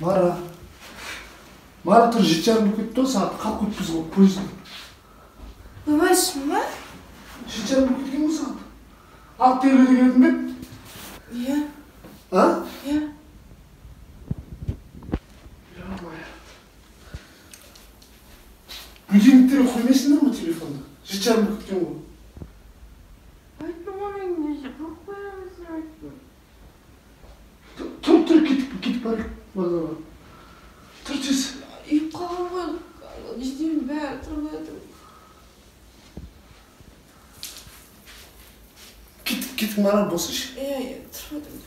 Мара. Мара тұр, 7:30 болып кетті ғой, сағат қалып кетіппіз ғой пойызға. Болмайсың ба? 7:30 болып кеткен ғой сағат. 6:50-де келетін бе? Иә. А? Иә. Будильниктерге қоймайсыңдар ма телефонды? 7:30 болып кеткен ғой. Айттым ғой мен неше қылып қоямыз деп айттым. Тұр, тұр, кетіп барайық базарға. Тұр тез. Үйіп қалған ғой, жеделім бәрі тұрып жатыр. Кеттік, Мара, болсайшы. Иә, иә, тұрып жатырмын.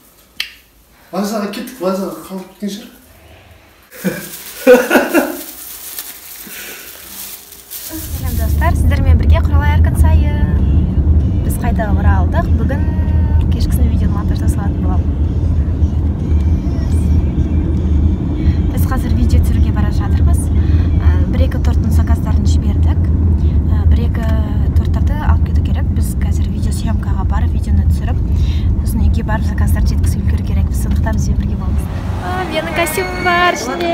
Вокзалға кеттік, вокзалға қалып кеткен шығар. Сәлем достар, сіздермен бірге Құралай Әркінсайын. Біз қайта оралдық. Бүгін кешкісін видеоны монтажда салатын боламын. Біз қазір видео түсіруге бара жатырмыз. Бір-екі торттың заказдарын жібердік. Бір-екі торттарды алып кету керек. Біз қазір видеосъемкаға барып, видеоны түсіріп, сосын үйге барып заказдарды жеткізіп үлгеру керекпіз. Сондықтан бізбен бірге болыңыздар. Менің костюмім бар ішінде.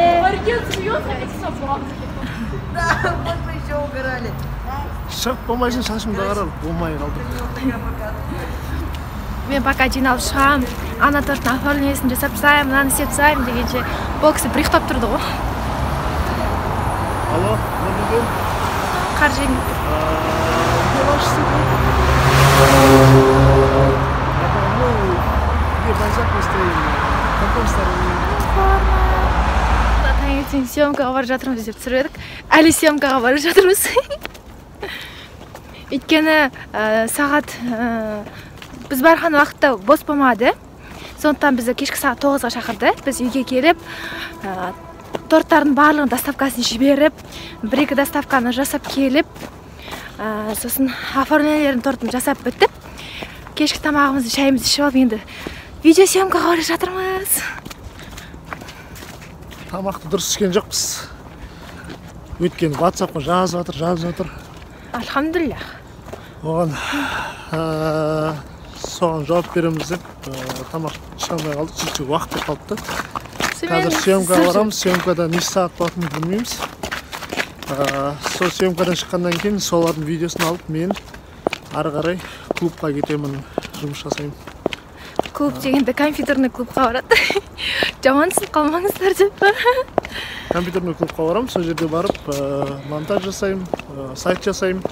Да, вот мы еще угорали. Шығып болмайсың, шашымды қарап болмай қалды. Мен пока жиналып шығамын, ана торттың оформлениесін жасап тастаймын, мынаны істеп тастаймын дегенше бұл кісі бір ұйықтап тұрды ғой. Алло, добрый день. Қар жеңіп тұр. Где ваш сын? Ну, где бальзак мы стоим? В каком стороне? Форма. Таңертең съемкаға барып жатырмыз деп түсіріп едік. Әлі съемкаға барып жатырмыз. Өйткені сағат біз барған уақытта бос болмады. Сондықтан бізді кешкі сағат 9-ға шақырды. Біз үйге келіп, торттардың барлығын доставкасын жіберіп, бір-екі доставканы жасап келіп, сосын оформлениелерін тортын жасап бітіп, кешкі тамағымызды, шайымызды ішіп алып, енді видеосъемкаға бара жатырмыз. Тамақты дұрыс ішкен жоқпыз. Өйткені WhatsApp-қа жазып жатыр, жазып жатыр. Альхамдулиллах. Оған соған жауап береміз деп тамақ іше алмай қалдық, чуть-чуть уақыт кетіп қалыпты. Қазір съемкаға барамыз, съемкада неше сағат болатынын білмейміз. Сол съемкадан шыққаннан кейін солардың видеосын алып, мен ары қарай клубқа кетемін, жұмыс жасаймын. Клуб дегенде компьютерный клубқа барады. Жаман түсініп қалмаңыздар деп. Компьютерный клубқа барамын, сол жерде барып монтаж жасаймын, сайт жасаймын,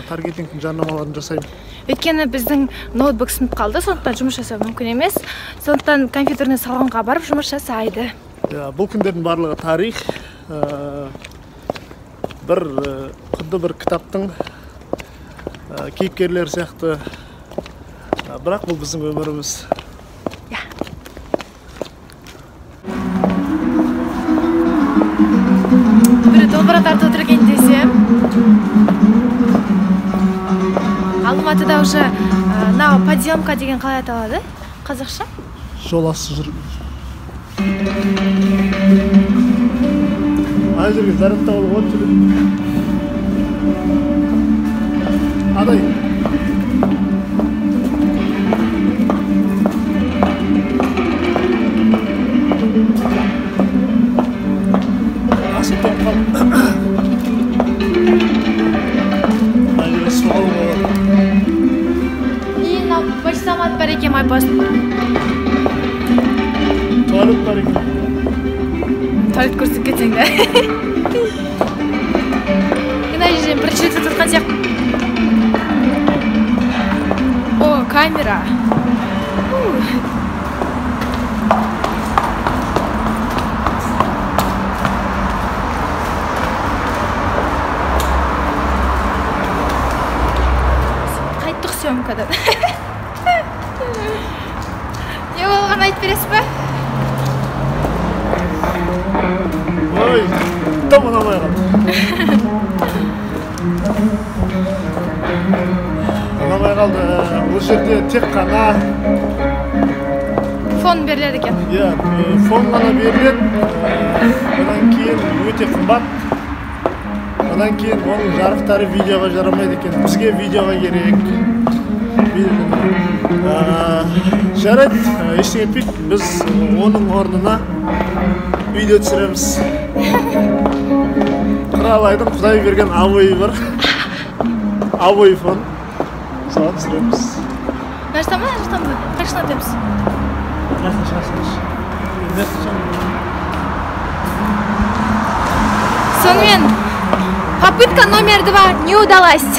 таргетингтің жарнамаларын жасаймын. Өйткені біздің ноутбук сынып қалды, сондықтан жұмыс жасау мүмкін емес. Сондықтан компьютерный салонға барып жұмыс жасайды. Иә, бұл күндердің барлығы тарих. Бір құдды бір кітаптың кейіпкерлері сияқты. Бірақ бұл біздің өміріміз. Иә. Бірі домбыра тартып отыр екен десем. Алматыда уже мынау подъемка деген қалай аталады? Қазақша? Жол асты жүр. Ана жерге зарядта алуға болады жүреді. Адай. Асып топ қалды. Ана жерге су алуға болады. И мынау почтамат бар екен, майпост. Туалет бар екен. Туалет көрсетіп кетсең де. Мына жерден бірінші рет өтіп жатқан сияқты. О, камера. Қайттық съемкадан. Не болғанын айтып бересіз бе? Ой, тым ұнамай қалды. Ұнамай қалды. Бұл жерде тек қана фон беріледі екен. Иә, фон ғана беріледі. Одан кейін өте қымбат. Одан кейін оның жарықтары видеоға жарамайды екен. Бізге видеоға керек. Жарайды, ештеңе етпейді. Біз оның орнына үйде түсіреміз. Құралайдың Құдай берген обойы бар. Обой фон. Соған түсіреміз. Мына жақта ма, ана жақтан ба? Қай жақтан өтеміз? Сонымен, попытка номер 2 не удалась.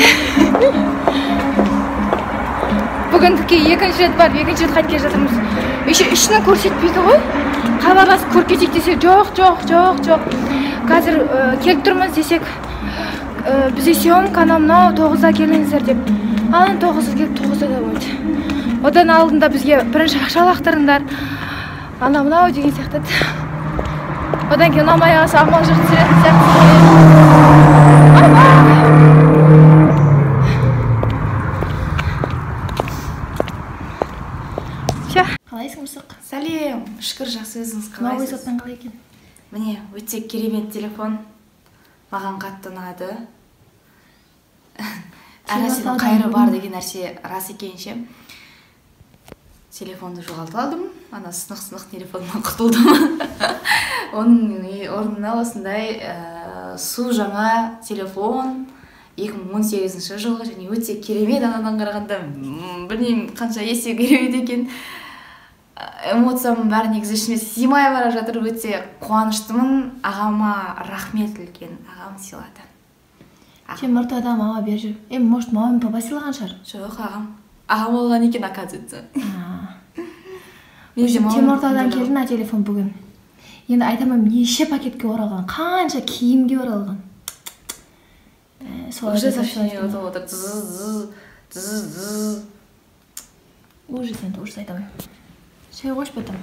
Бүгіндікке екінші рет барып, екінші рет қайтып келе жатырмыз. Еще ішінің көрсетпейді ғой. Хабарласып көріп кетейік десе, жоқ, жоқ, жоқ, жоқ. Қазір келіп тұрмыз десек, бізде съемка анау мынау 9-да келіңіздер деп. Ал енді 9-да келіп 9-да да болды. Одан алдында бізге бірінші ақша лақтырыңдар, анау мынау деген сияқты. Одан кейін ұнамай қалса амал жоқ түсіретін сияқты. Қалайсың, мысық? Сәлем, шүкір, жақсы, өзіңіз қалайсыз? Новый заттан қалай екен? Міне, өте керемет телефон. Маған қатты ұнады. Әр нәрсенің қайыры бар деген нәрсе рас екен ше. Телефонды жоғалтып алдым. Ана сынық-сынық телефоннан құтылдым. Оның орнына осындай су жаңа телефон 2018 жылғы және өте керемет, анадан қарағанда білмеймін қанша есе керемет екен. Эмоциям бәрі негізі ішіме сыймай бара жатыр, өте қуаныштымын. Ағама рахмет үлкен, ағам сыйлады. Теміртауда мама беріп жүр. Может, мама мен папа сыйлаған шығар? Жоқ, ағам. Ағам алған екен, оказывается. Теміртаудан келді мына телефон бүгін. Енді айта алмаймын, неше пакетке оралған, қанша киімге оралған. Уже сообщение отып отыр. З-з-з. Ужас енді, ужас айта алмаймын. Шай қойшы потом.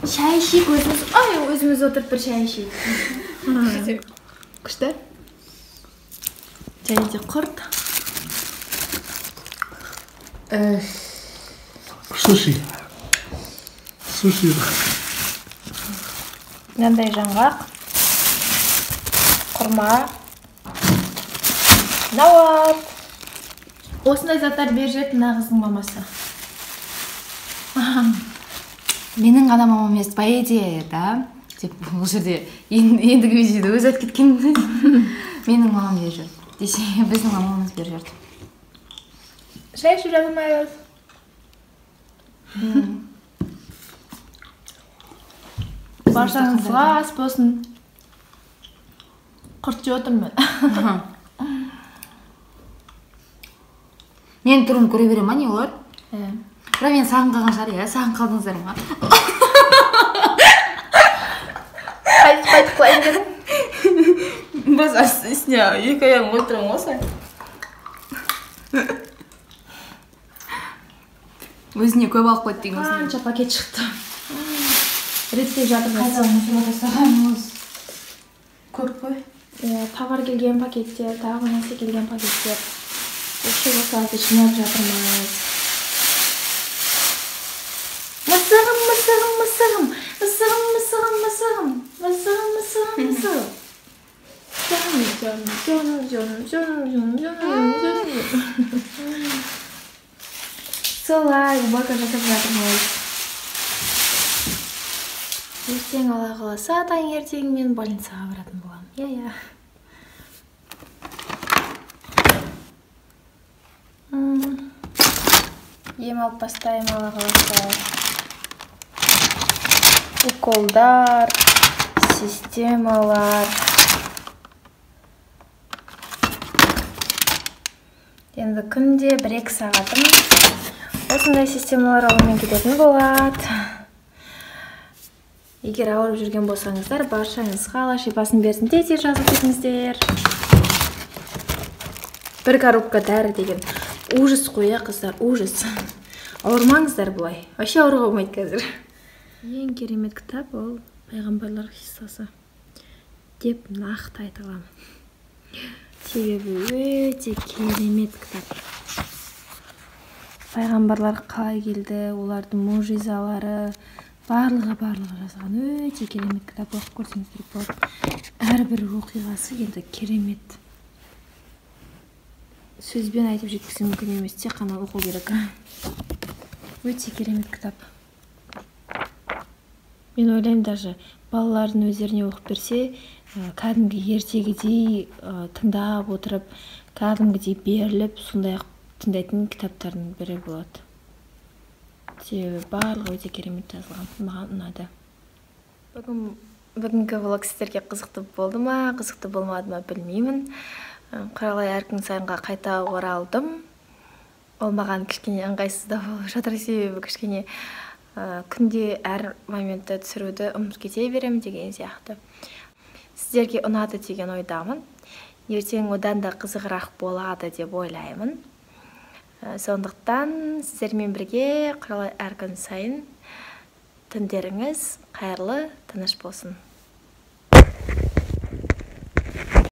Шай ішейік өзіміз. Ой, өзіміз отырып бір шай ішейік. Күшті. Және де құрт. Суши. Суши. Мынандай жаңғақ, құрма, науат. Осындай заттар беріп жіберді мына қыздың мамасы. Менің ғана мамам емес, по идее, да? Деп бұл жерде ендігі видеода өзі айтып кеткен. Менің мамам беріп жіберді. Десе, біздің мамамыз беріп жіберді. Шай ішіп жатырмыз. Баршаңызға ас болсын. Құрт жеп отырмын мен. Менің түрімді көре бере ма не олар? Бірақ мен сағын қалған шығар, иә? Сағын қалдыңыздар ма? Қайтып құлайын дедім. Бас үстіне екі аяғын қойып тұрамын ғой осылай. Өзіне көп алып қойды деген осындай. Қанша пакет шықты. Реттеп жатырмыз. Қайда мусорға тастағанымыз көп қой. Товар келген пакеттер, тағы нәрсе келген пакеттер. Вообще осыларды жинап жатырмыз. Мысығым, мысығым, мысығым, мысығым, мысығым, мысығым, мысығым, мысығым, мысығым. Жаным, жаным, жаным, жаным, жаным, жаным, жаным. Солай, уборка жасап жатырмыз. Ертең Алла қаласа, таңертең мен больницаға баратын боламын. Иә-иә. Ем алып бастаймын, Алла қаласа. Уколдар, системалар. Енді күнде 1-2 сағатым осындай системалар алумен кететін болады. Егер ауырып жүрген болсаңыздар, баршаңызға Алла шипасын берсін. Тез-тез жазып кетіңіздер. Бір коробка дәрі деген ужас қой, қыздар, ужас. Ауырмаңыздар бұлай. Вообще ауыруға болмайды қазір. Ең керемет кітап ол пайғамбарлар қиссасы деп нақты айта аламын. Себебі өте керемет кітап. Пайғамбарлар қалай келді, олардың мұжизалары, барлығы жазған. Өте керемет кітап, оқып көрсеңіздер болады. Әрбір оқиғасы енді керемет. Сөзбен айтып жеткізу мүмкін емес, тек қана оқу керек. Өте керемет кітап. Мен ойлаймын, даже балалардың өздеріне оқып берсе, кәдімгі ертегідей тыңдап отырып, кәдімгідей беріліп, сондай ақ тыңдайтын кітаптардың бірі болады. Себебі барлығы өте керемет жазылған, маған ұнады. Бүгінгі влог сіздерге қызықты болды ма, қызықты болмады ма, білмеймін. Құралай әр күн сайынға қайта оралдым. Ол маған кішкене ыңғайсыздау болып жатыр, себебі кішкене күнде әр моментті түсіруді ұмытып кете беремін деген сияқты. Сіздерге ұнады деген ойдамын. Ертең одан да қызығырақ болады деп ойлаймын. Сондықтан сіздермен бірге Құралай әр күн сайын. Түндеріңіз қайырлы, тыныш болсын.